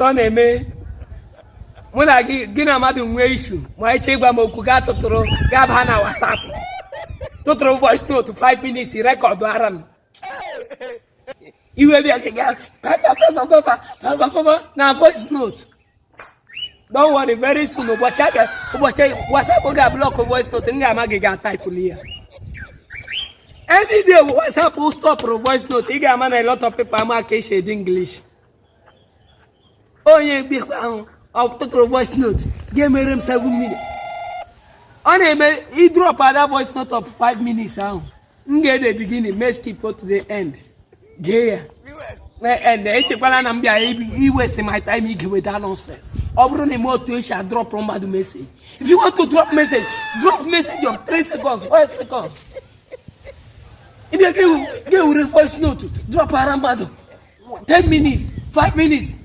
Ọ na-eme mụ na gị, gị na mmadụ nwee issue, ma ịchọ ịgwa m okwu, gaa tụtụrụ, gaa baa na WhatsApp, tụtụrụ voice note 5 minutes, record ara m iwe bịa gị gaa na voice note. Don't worry, very soon, ụbọchị aka ụbọchị WhatsApp ga-ablock voice note, m ga-ama gị ga-atypụrụ ya. Any day WhatsApp stopụrụ voice note, ị ga-ama na a lot of people ama ka esi ede English. Onye gbekwa ahụ ọ tụtụrụ voice note ga-emere m 7 minutes, ọ na-eme idrop ada voice note of 5 minutes ahụ, m ga-ede beginning, mee skip to the end, gee ya end. Echekwala na m bịa i waste my time ige weta nonsense. Ọ bụrụ na ime otu esi adrop mmadụ message, if you want to drop message, drop message of 3 seconds, 5 seconds. Ịbịa ga-ewere voice note drop ara mmadụ 10 minutes, 5 minutes.